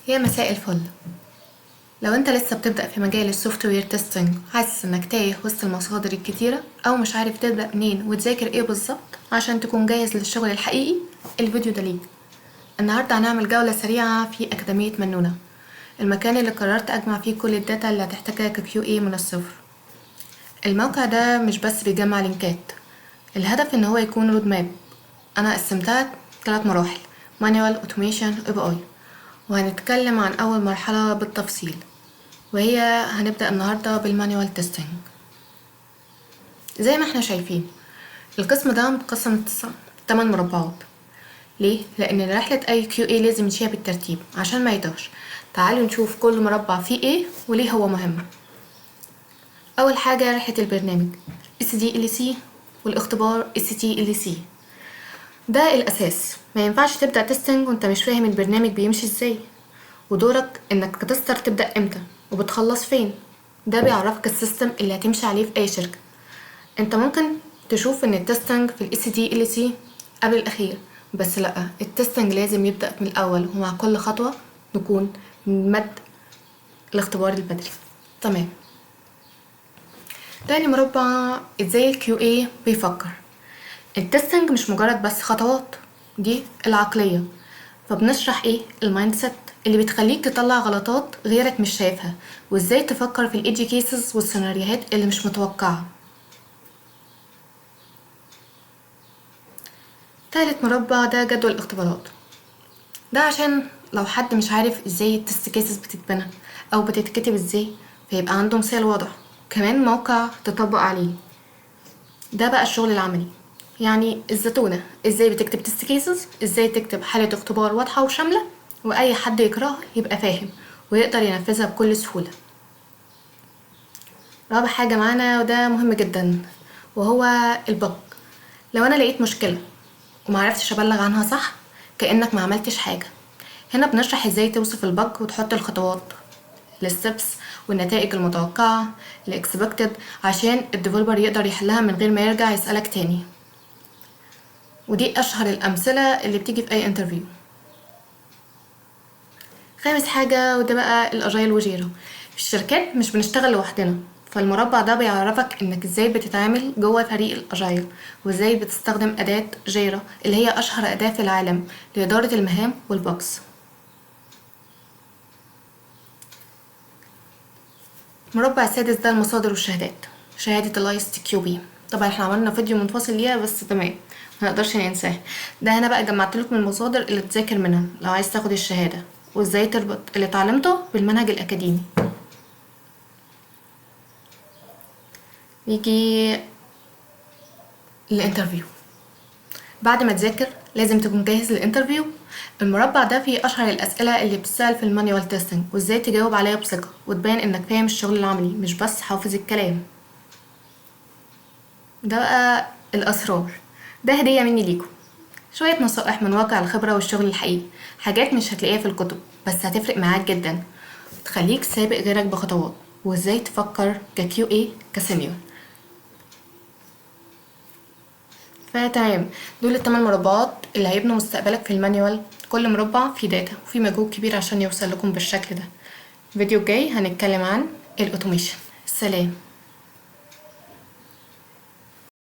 يا مساء الفل. لو انت لسه بتبدأ في مجال ال software testing، حاسس انك تايه وسط المصادر الكتيرة او مش عارف تبدأ منين وتذاكر ايه بالظبط عشان تكون جاهز للشغل الحقيقي، الفيديو ده ليك. النهاردة هنعمل جولة سريعة في أكاديمية منونة، المكان اللي قررت أجمع فيه كل ال data اللي هتحتاجها ك QA من الصفر. الموقع ده مش بس بيجمع لينكات، الهدف ان هو يكون road map. انا قسمتها 3 مراحل: manual، automation، API. وهنتكلم عن اول مرحلة بالتفصيل، وهي هنبدأ النهاردة بال manual testing. زي ما احنا شايفين القسم ده متقسم 8 مربعات. ليه؟ لان رحلة اي QA لازم يمشيها بالترتيب عشان ما يتوهش. تعالوا نشوف كل مربع فيه ايه وليه هو مهم. اول حاجة رحلة البرنامج SDLC والاختبار STLC، ده الاساس. ما ينفعش تبدأ testing وانت مش فاهم البرنامج بيمشي ازاي، ودورك انك ك tester تبدأ امتى وبتخلص فين. ده بيعرفك ال system اللي هتمشي عليه في اي شركة. انت ممكن تشوف ان ال testing في ال SDLC قبل الاخير، بس لا، ال testing لازم يبدأ من الاول، ومع كل خطوة نكون مد الاختبار البدري. تمام. تاني مربع، ازاي ال QA بيفكر. ال testing مش مجرد بس خطوات، دي العقلية. فبنشرح ايه ال mindset اللي بتخليك تطلع غلطات غيرك مش شايفها، وازاي تفكر في ال edge cases والسيناريوهات اللي مش متوقعة. تالت مربع ده جدول الاختبارات، ده عشان لو حد مش عارف ازاي ال test cases بتتبنى او بتتكتب ازاي، فيبقى عنده مثال واضح، كمان موقع تطبق عليه. ده بقى الشغل العملي، يعني الزتونة ازاي بتكتب test cases، ازاي تكتب حالة اختبار واضحة وشاملة واي حد يقراها يبقى فاهم ويقدر ينفذها بكل سهولة. رابع حاجة معانا وده مهم جدا، وهو ال bug. لو انا لقيت مشكلة ومعرفتش ابلغ عنها صح، كأنك ما عملتش حاجة. هنا بنشرح ازاي توصف ال bug وتحط الخطوات، ال steps والنتائج المتوقعة ال expected، عشان ال developer يقدر يحلها من غير ما يرجع يسألك تاني. ودي اشهر الامثلة اللي بتيجي في اي interview. خامس حاجة وده بقى ال agile و Jira. في الشركات مش بنشتغل لوحدنا، فالمربع ده بيعرفك انك ازاي بتتعامل جوه فريق ال agile، وازاي بتستخدم اداة Jira اللي هي اشهر اداة في العالم لادارة المهام وال bugs. المربع السادس ده المصادر والشهادات، شهادة ال ISTQB. طبعا احنا عملنا فيديو منفصل ليها، بس تمام ما نقدرش ننساه. ده هنا بقى جمعت لكم المصادر اللي تذاكر منها لو عايز تاخد الشهادة، وازاي تربط اللي اتعلمته بالمنهج الاكاديمي. نيجي لل interview. بعد ما تذاكر لازم تكون جاهز لل interview. المربع ده فيه اشهر الاسئله اللي بتسال في ال manual testing، وازاي تجاوب عليها بثقه وتبين انك فاهم الشغل العملي مش بس حافظ الكلام. ده بقى الاسرار، ده هديه مني ليكم، شويه نصائح من واقع الخبره والشغل الحقيقي، حاجات مش هتلاقيها في الكتب بس هتفرق معاك جدا، تخليك سابق غيرك بخطوات، وازاي تفكر ك QA ك senior. فتمام، دول ال8 مربعات اللي هيبنوا مستقبلك في ال manual. كل مربع فيه data وفيه مجهود كبير عشان يوصل لكم بالشكل ده. الفيديو الجاي هنتكلم عن ال automation. سلام.